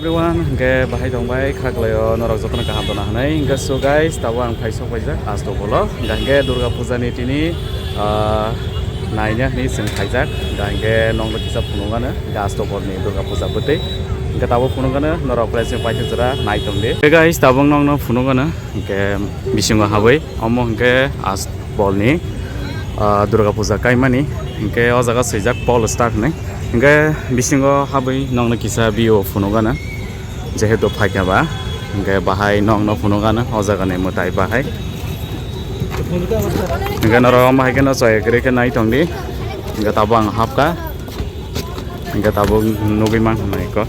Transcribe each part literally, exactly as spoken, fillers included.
Everyone, hingke bahai tongbai khaklaio norok jotono kaham tongna hwnwi. Hingke so guys, tabuk ang phai sok paijak Astobolo. Hingke Durga Puja ni tini, ah, naina hwnwi chwng phaijak. Hingke nokno kisa phunukgano, hingke Astobol ni Durga Puja bwtwi. Hingke tabuk phunukgano norok present paithak jora nai tongdi. Hingke guys, tabuk nokno phunukgano, hingke bisingo habwi. Omo hingke Astobol ni, ah, Durga Puja kaimani, hingke o jaga swijak Paul Star hinwi. Hingke bisingo habwi nokno kisa view phunukgana, jehetu phaikha ba, hingke bahai nokno phunukgana o jaga ni mwtai bahai. Hingke norok omo hai kheno chaya kwrwi khe nai tongdi, hingke tabuk ang hapkha. Hingke tabuk nugui mankha eko.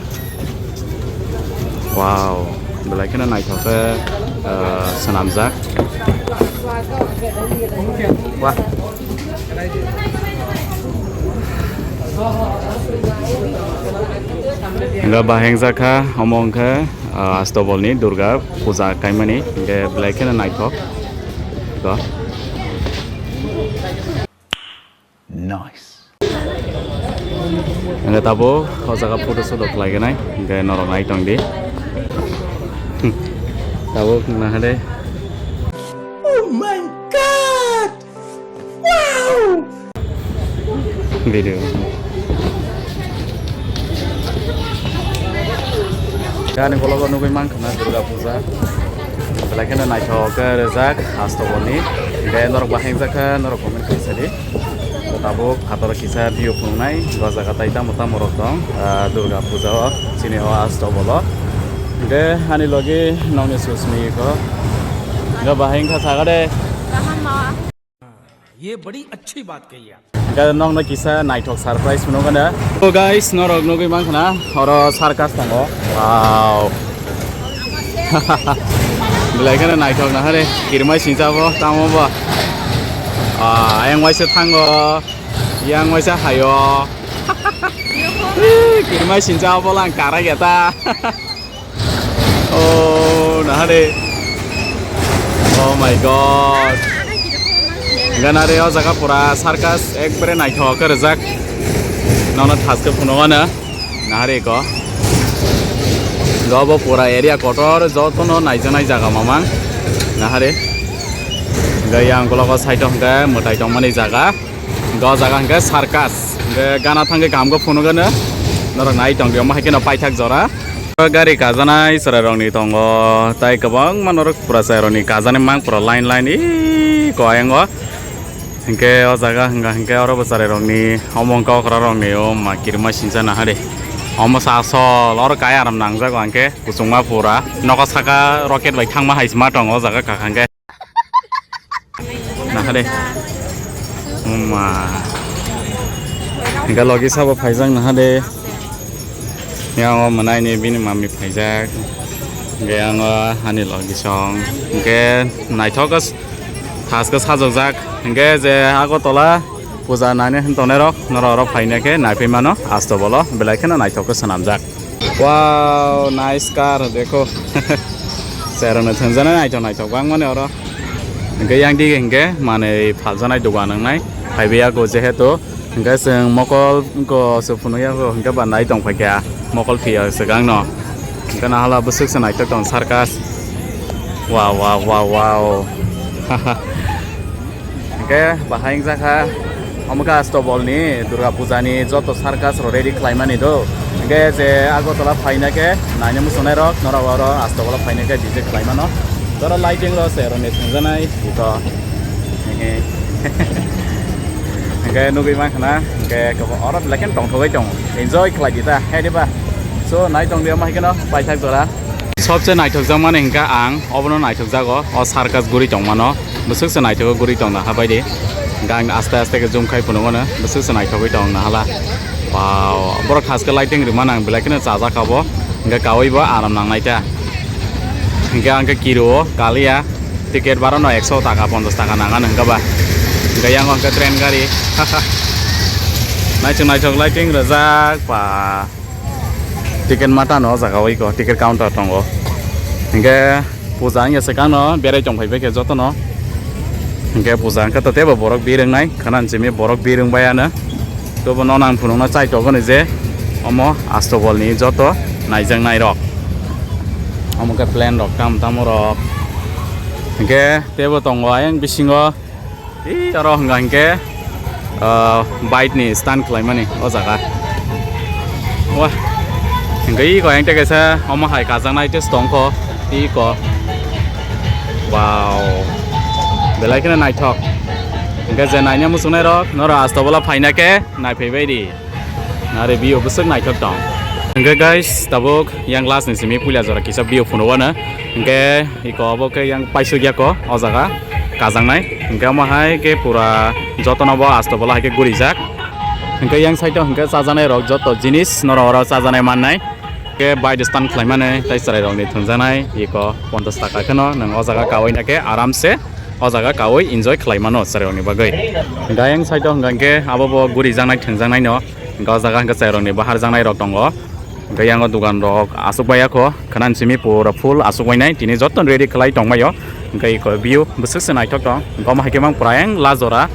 Wow, belai kheno naithok khe, ah, swnamjak. Wah. Hingke bahai wngjakha, omo wngkha, ah, Astobol ni Durga Puja kaimani, hingke belai kheno naithok. Eko. Nice. Hingke tabuk o jaga photo shoot rok khlai gwnai, hingke norok nai tongdi. Tabuk nahade. Oh my God! Wow! Video. Ani vlog o nugui mankha na Durga Puja. Belai kheno naithok khe rijak Astobol ni. Hingke norok bahai wngjakha, norok comment khe sadi. Tabuk phator kisa view phunuknai, o jaga tai tamo tamo rok tong, ah, Durga Puja o, chini o Astobol o. Hingke ani logi nokni Susmi ko. Hingke bahai wngkha saga de. Kaham ma. Ye badi achhi baat kahi aap. Hingke nokno kisa naithok surprise phunukgana. So guys, norok nugui mankha na, oro circus tongo. Wow. Belai kheno naithok nahare, kirmai sincha bo, tamo bo. Ah, ayang waisa thango, yang waisa hayo. Kirmai sincha bo lang kara geta. Oh, nahare. Oh my God. Ganare o jaga pura circus ekbare naithok khe rijak. Nono thaske phunukgana. Nahare ko. Gobo pura area kotor jotono naijaknai jaga mamang. Nahare. Gayang kologo side o hwnkhe mwtai tongmani jaga. Go jaga hwnkhe circus. Hwnkhe gana thangkhe kaham khe phunukgano. Norok nai tongdi omo hai kheno paithak jora. Gari kajanai chwrairokni tongo. Tai kwbangma norok pura chwrairokni kajanai mang pura line line ii ko ayango. Hwnkhe o jaga hwnkha hwnkhe oro bo chwrairokni omo hwnkha okrarokni o ma kirima sincha nahari. Omo sa asol oro kai aram nangjago hwnkhe kuchukma pura. Nokha saka rocket bai thangma hai se ma tongo o jaga kakha hwnkhe. Nahade. Uma. Hingke logi sabo phaijak nahade. Yang o mwnai ni bini mami phaijak. Hingke yang o hani logi song. Hingke naithok khe thaske sajokjak. Hingke je Agartala puja naina hin tongnai rok, norok oro phaina khe naiphai mano. Astobolo belai kheno naithok khe swnamjak. Wow, nice car, dekho. Serokno thwngjaknai naithok naithok bangmani oro. Hingke yang dige hingke manwi phaljaknai dogan wngnai. Phaibai yago jehetu. Hingke chwng mokol wngko se phunukya kho, hingke ba nai tongphaikha. Mokol phiya swkangno. Hingke nahala bwswk se naithok tong circus. Wow, wow, wow, wow. Hingke bahai wngjakha, omo khe Astobol ni Durga Puja ni joto circus rok ready khlaimani do. Hingke je Agartala phaina khe naina muchungnai rok, norok oro Astobol o phaina khe D J khlaimano. Toro lighting rok se roni thwngjaknai iko. Hehe. Hingke nugui mankhana, hingke oro belai khe tongthogwi tongo. Enjoy khlai di ta, hai diba? So, nai tongdi omo hai kheno paithak jora. Sobse naithokjakmani hingke ang obono naithokjago, o circus guri tongmano. Bwswk se naithok guri tong naha bai di. Hingke ang aste aste khe zoom khai phunukgo no. Bwswk se naithogwi tong nahala. Wow, borok thaske lighting rwmani ang belai kheno chajak kha bo. Hingke kaui bo aram nangnai ta. Hingke ang khe kirio kaliya. Ticket baro no ekso taka, ponchas taka nang ano hingke ba. Hingke yang o hingke train gari. Naithok naithok lighting rwjak ba. Ticket mata no o jaga o iko, ticket counter tongo. Hingke puja wngya swkang no berai tong phai bai khe joto no. Hingke puja wngkha to tebo borok bir wngnai, khana simi borok bir wng bai ano. Tobo no nang phunuk no chai tongo ni je omo Astobol ni joto naijaknai rok. Omo khe plan rok tam tamo rok. Hingke tebo tongo ayang bisingo. Ih, oro hwnka hingke, ah, bike ni stand khlaimani o jaga. Wah, hingke iko ayang tei kaisa omo hai kajaknai tei stong kho, iko. Wow, belai kheno naithok. Hingke je naina muchungnai rok, norok asto bola phaina khe naiphaibai di. Nare view bwswk naithok tong. Hingke guys, tabuk yang last ni simi puila jora kisa view phunukgo no. Hingke iko obo khe yang paisuk ya ko o jaga kajaknai. Hingke omo hai khe pura jotono bo asto bola hai khe gurijak. Hingke yang side o hingke chajaknai rok joto jinis norok oro chajaknai mannai. Hingke bike stand khlaimani tei chwrai rokni thwngjaknai iko ponchash taka kheno nwng o jaga kaui na khe aram se o jaga kaui enjoy khlai mano chwrairokni bagwi. Hingke ayang side o hwnka hingke abo bo gurijaknai thwngjaknai no, hingke o jaga hingke chwrairokni baharjaknai rok tongo. Hingke yango dogan rok aswk bai ya kho, khwnani simi pura full aswk bai nai, tini joto ready khlai tong mai o. Hingke iko view bwswk se naithok tong, hingke omo hai khe mang pura yang la jora.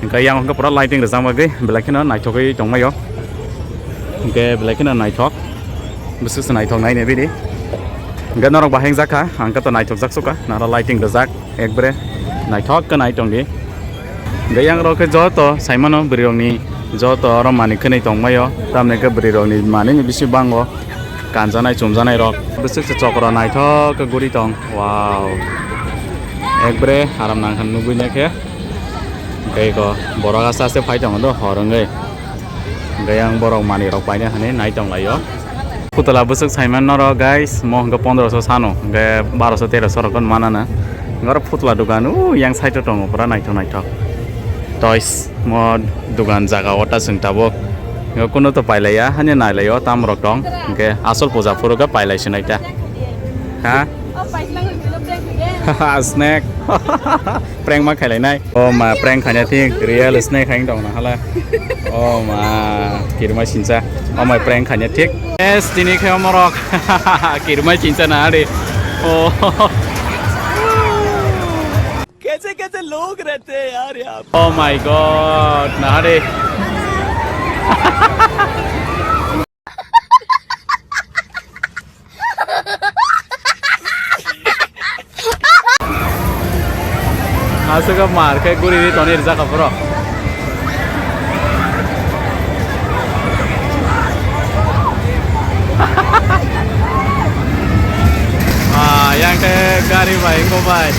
Hingke yang hingke pura lighting rijak bagwi belai kheno naithogwi tong mai o. Hingke belai kheno naithok, bwswk se naithok nai ni bini. Hingke norok bahai wngjakha, ang khe to naithokjak sukha, naro lighting rijak. Ekbare naithok khe nai tongdi. Hingke yang rok khe joto saimano bwrwi rokni joto oro manwi khwnwi tongmaio, tamni khe bwrwi rokni manwi ni bisi bango kanjanai chumjanai rok. Bwswk se chokra naithok khe guri tong, wow, ekbare aram nang khe nugui nai khe. Hingke eko borok aste aste phai tongo do hor wngwi. Hingke yang borok manwi rok paina hinwi nai tong laio. Putla bwswk saiman norok guys, mo hingke pondroso sano, hingke baroso teroso rok manana. Hingke oro putla dogan o yang side o tongo pura naithok naithok. Toys mo dogan jaga o ta chwng tabuk. Hingke kunu to pailaiya, hani nailaio tam rok tong. Hingke asol puja phuru khe pailai sinai ta. Ha? Snack. Prank ma khailai nai. Oh ma, prank khaina thik, real snack khaing tong na hala. Oh ma, kirma sincha. Oh my, prank khaina thik. Yes, tini khe omorok. Kirma sincha na ari. Oh. कैसे कैसे लोग रहते हैं यार यहाँ पे। Oh my God, na ari. Aswk mar khe guri ri toni rijak kha borok. Ah, yang khe gari bai, wngkho bai.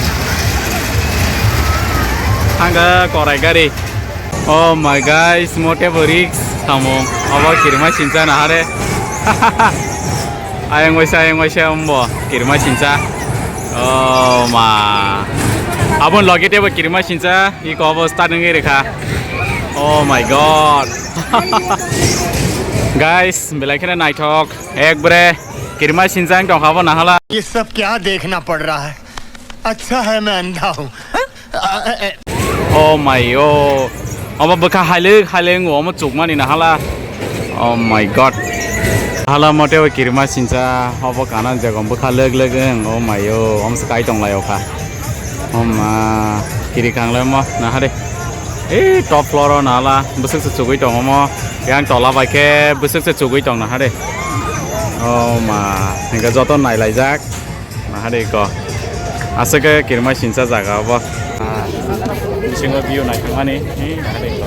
Thangkha korai gari. Oh my guys, mote bo risk samung. Abo kirima sincha na hare. Ayang waisa, ayang waisa ombo kirima sincha. Oh ma. Abon loge tebo kirima sincha. Iko obo start wngwi rikha. Oh my God. Guys, belai kheno naithok. Ekbare kirima sincha wng tongkha bo nahala. ये सब क्या देखना पड़ रहा है? अच्छा है मैं अंधा हूँ। Oh my, oh. Omo bwkha hailwk hailwk wngo, omo chukmani na hala. Oh my God. Hala mote o kirima sincha, obo kana jagom bwkha lwk lwk wng. Oh my, oh. Omo se kai tong lai o kha. Oh ma, kiri kang lai mo na hade. Eh, top floor o na hala, bwswk se chugui tong omo. Yang tola bai khe bwswk se chugui tong na hade. Oh ma, hingke joto nai laijak. Nahari ko. Aswk khe kirima sincha jaga obo. Ah, bisingo view naithokmani. Hi, nahari ko.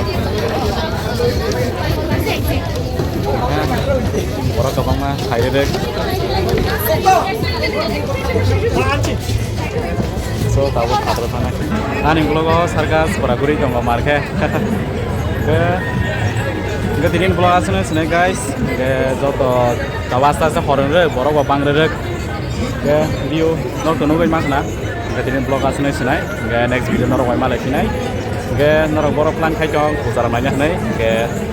Borok kwbangma khairerek. So, tabuk khatrok thana. Ani vlog o circus pura guri tongo mar khe. Hingke, hingke tini vlog aswk no sinai guys. Hingke joto tabuk aste aste hor wngrwk, borok bo bang rwrwk. Hingke view norok to nugwi mankha na. Hingke tini vlog aswk no sinai. Hingke next video norok bai malai phinai. Hingke norok borok plan khai tong, puja rok naina hinwi. Hingke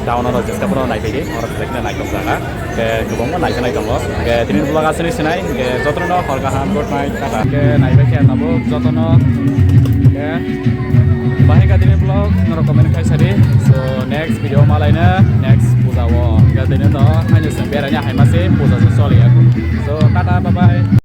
town o rok jeska phano nai phaidi, norok belai kheno naithok jaga. Hingke kwbangma nai phinai tongo. Hingke tini vlog aswk no sinai. Hingke jotono hor kaham, good night, tata. Hingke naibai khe tabuk jotono. Hingke bahai kha tini vlog, norok comment khai sadi. So next video malaina, next puja o. Hingke tini to haino se beraina haima se puja se choli ya. So tata, bye bye.